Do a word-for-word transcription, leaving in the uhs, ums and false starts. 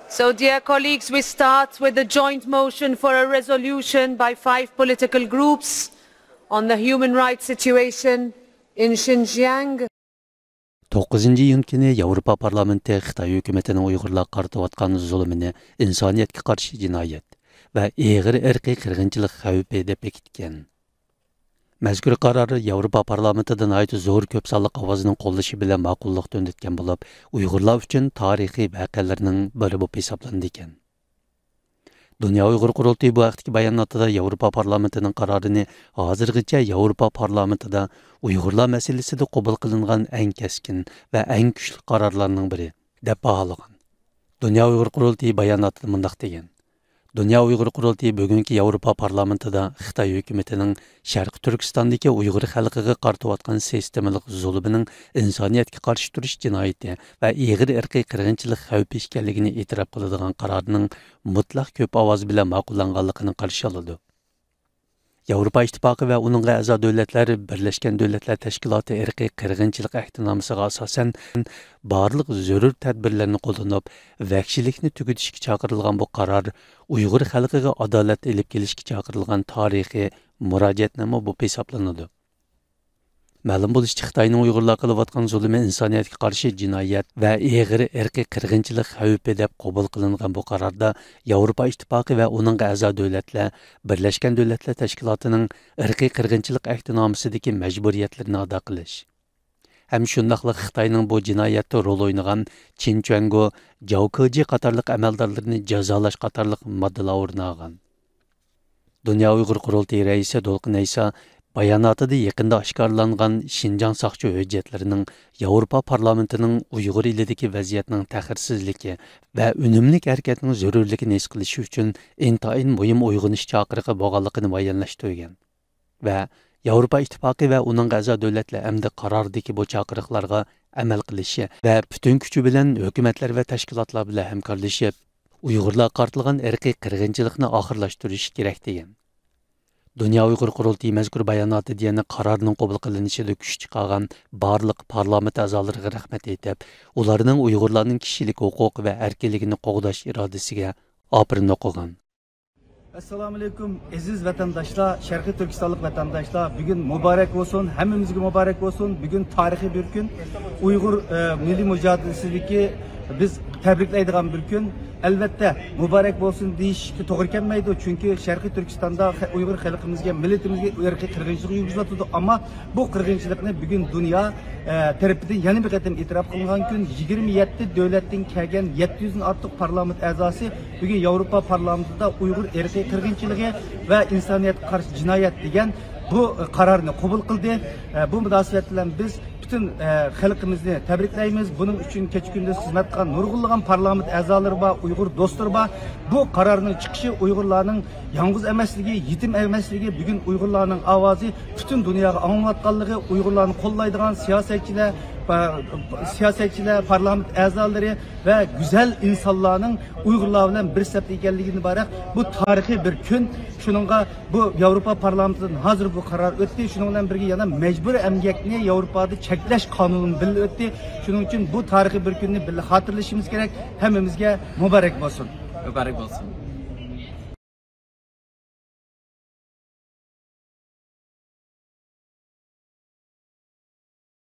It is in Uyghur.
So, dear colleagues, we start with the joint motion for a resolution by five political groups on the human rights situation in Xinjiang. توققۇزىنچى ئىيۇن كۈنى ياۋروپا پارلامېنتى خىتاي ھۆكۈمىتىنىڭ ئۇيغۇرلارغا قارىتىۋاتقان زۇلۇمىنى ئىنسانىيەتكە قارشى جىنايەت ۋە ئېغىر ئىرقىي قىرغىنچىلىق خەۋپى دەپ بېكىتكەن. مەزكۇر قارار ياۋروپا پارلامېنتىدا ناھايىتى زور كۆپ سانلىق ئاۋازنىڭ قوللىشى بىلەن ماقۇللۇق تۆنىتكەن بولۇپ، ئۇيغۇرلار ئۈچۈن تارىخىي ۋەقەلەرنىڭ بىرى بولۇپ ھېسابلىنىدىكەن. دۇنيا ئۇيغۇر قۇرۇلتىيى بۇ ھەقتىكى باياناتىدا ياۋروپا پارلامېنتىنىڭ قارارىنى ھازىرغىچە ياۋروپا پارلامېنتىدا ئۇيغۇرلار مەسىلىسىدە قوبۇل قىلىنغان ئەڭ كەسكىن ۋە ئەڭ كۈچلۈك قارارلارنىڭ بىرى، دەپ باھالىغان. دۇنيا ئۇيغۇر قۇرۇلتىيى باياناتىدا مۇنداق دېگەن: دۇنيا ئۇيغۇر قۇرۇلتىيى بۈگۈنكى ياۋروپا پارلامېنتىدا خىتاي ھۆكۈمىتىنىڭ شەرقىي تۈركىستاندىكى ئۇيغۇر خەلقىگە قارىتىۋاتقان سىستېمىلىق زۇلۇمىنىڭ ئىنسانىيەتكە قارشى تۇرۇش جىنايىتى ۋە ئېغىر ئىرقىي قىرغىنچىلىق خەۋپى ئىكەنلىكىنى ئېتىراپ قىلىدىغان قارارنىڭ مۇتلەق كۆپ ئاۋاز بىلەن ماقۇللانغانلىقىنى قارشى ئالىدۇ. ياۋروپا ئىتتىپاقى ۋە ئۇنىڭغا ئەزا دۆلەتلەر بىرلەشكەن دۆلەتلەر تەشكىلاتى ئىرقىي قىرغىنچىلىق ئەھدىنامىسىغا ئاساسەن، بارلىق زۆرۈر تەدبىرلەرنى قوللىنىپ، ۋەھشىيلىكنى تۈگىتىشكە چاقىرىلغان بۇ قارار ئۇيغۇر خەلقىگە ئادالەت ئېلىپ كېلىشكە چاقىرىلغان تارىخىي مۇراجىئەتنامە بولۇپ ھېسابلىنىدۇ. مەلۇم بولۇشىچە، خىتاينىڭ ئۇيغۇرلارغا قىلىۋاتقان زۇلۇمى ئىنسانىيەتكە قارشى جىنايەت ۋە ئېغىر ئىرقىي قىرغىنچىلىق خەۋپى دەپ قوبۇل قىلىنغان بۇ قاراردا ياۋروپا ئىتتىپاقى ۋە ئۇنىڭغا ئەزا دۆلەتلەر بىرلەشكەن دۆلەتلەر تەشكىلاتىنىڭ ئىرقىي قىرغىنچىلىق ئەھدىنامىسىدىكى مەجبۇرىيەتلىرىنى ئادا قىلىش ھەم شۇنداقلا خىتاينىڭ بۇ جىنايەتتە رول ئوينىغان چىن چۈەنگو، جاۋ كېجى قاتارلىق ئەمەلدارلىرىنى جازالاش قاتارلىق ماددىلار ئورۇن ئالغان. دۇنيا ئۇيغۇر قۇرۇلتىيى رەئىسى دولقۇن ئەيسا باياناتىدا يېقىندا ئاشكارىلانغان شىنجاڭ ساقچى ھۆججەتلىرىنىڭ ياۋروپا پارلامېنتىنىڭ ئۇيغۇر ئېلىدىكى ۋەزىيەتنىڭ تەخىرسىزلىكى ۋە ئۈنۈملۈك ھەرىكەتنىڭ زۆرۈرلۈكىنى ھېس قىلىشى ئۈچۈن ئىنتايىن مۇھىم ئويغىنىش چاقىرىقى بولغانلىقىنى بايانلاشتۇرغان ۋە ياۋروپا ئىتتىپاقى ۋە ئۇنىڭغا ئەزا دۆلەتلەر ئەمدى قاراردىكى بۇ چاقىرىقلارغا ئەمەل قىلىشى ۋە پۈتۈن كۈچى بىلەن ھۆكۈمەتلەر ۋە تەشكىلاتلار بىلەن ھەمكارلىشىپ، ئۇيغۇرلارغا قارىتىلغان ئىرقىي قىرغىنچىلىقنى ئاخىرلاشتۇرۇشى كېرەك، دېگەن. دۇنيا ئۇيغۇر قۇرۇلتىيى مەزكۇر باياناتىدا يەنە قارارنىڭ قوبۇل قىلىنىشىدا كۈچ چىقارغان بارلىق پارلامېنت ئەزالىرىغا رەھمەت ئېيتىپ، ئۇلارنىڭ ئۇيغۇرلارنىڭ كىشىلىك ھوقۇقى ۋە ئەركىنلىكىنى قوغداش ئىرادىسىگە ئاپىرىن ئوقۇغان. ئەسسالامۇئەلەيكۇم، ئەزىز ۋەتەنداشلار، شەرقىي تۈركىستانلىق ۋەتەنداشلار، بۈگۈن مۇبارەك بولسۇن، ھەممىمىزگە مۇبارەك بولسۇن. بۈگۈن تارىخىي بىر كۈن. ئۇيغۇر، ئە، مىللىي مۇجادىلىسىدىكى بىز تەبرىكلەيدىغان بىر كۈن. ئەلۋەتتە، مۇبارەك بولسۇن دېيىشكە توغرا كەلمەيدۇ، چۈنكى شەرقىي تۈركىستاندا خە-، ئۇيغۇر خەلقىمىزگە، مىللىتىمىزگە ئىرقىي قىرغىنچىلىق يۈرگۈزۈلۈۋاتىدۇ. ئەمما بۇ قىرغىنچىلىقنى بۈگۈن دۇنيا، ئە، تەرىپىدىن يەنە بىر قېتىم ئېتىراپ قىلىنغان كۈن. يىگىرمە يەتتە دۆلەتتىن كەلگەن يەتتە يۈزدىن ئارتۇق پارلامېنت ئەزاسى بۈگۈن ياۋروپا پارلامېنتىدا ئۇيغۇر ئىرقىي قىرغىنچىلىقى ۋە ئىنسانىيەتكە قارشى جىنايەت دېگەن بۇ، ئە، قارارنى قوبۇل قىلدى. ئە، بۇ مۇناسىۋەت بىلەن بىز پۈتۈن، ئە، خەلقىمىزنى تەبرىكلەيمىز. بۇنىڭ ئۈچۈن كېچە-كۈندۈز خىزمەت قىلغان نۇرغۇنلىغان پارلامېنت ئەزالىرى بار، ئۇيغۇر دوستلىرى بار. بۇ قارارنىڭ چىقىشى ئۇيغۇرلارنىڭ يالغۇز ئەمەسلىكى، يېتىم ئەمەسلىكى، بۈگۈن ئۇيغۇرلارنىڭ ئاۋازى پۈتۈن دۇنياغا ئاڭلىنىۋاتقانلىقى، ئۇيغۇرلارنى قوللايدىغان سىياسەتچىلەر، پا-، سىياسەتچىلەر، پارلامېنت ئەزالىرى ۋە گۈزەل ئىنسانلارنىڭ ئۇيغۇرلار بىلەن بىر سەپتە ئىكەنلىكىدىن ئىبارەت. بۇ تارىخىي بىر كۈن. شۇنىڭغا بۇ ياۋروپا پارلامېنتىدىن ھازىر بۇ قارار ئۆتتى. شۇنىڭ بىلەن بىرگە يەنە مەجبۇرىي ئەمگەكنى ياۋروپادا چەكلەش قانۇنى بىللە ئۆتتى. شۇنىڭ ئۈچۈن بۇ تارىخىي بىر كۈننى بىللە خاتىرىلىشىمىز كېرەك. ھەممىمىزگە مۇبارەك بولسۇن. مۇبارەك بولسۇن.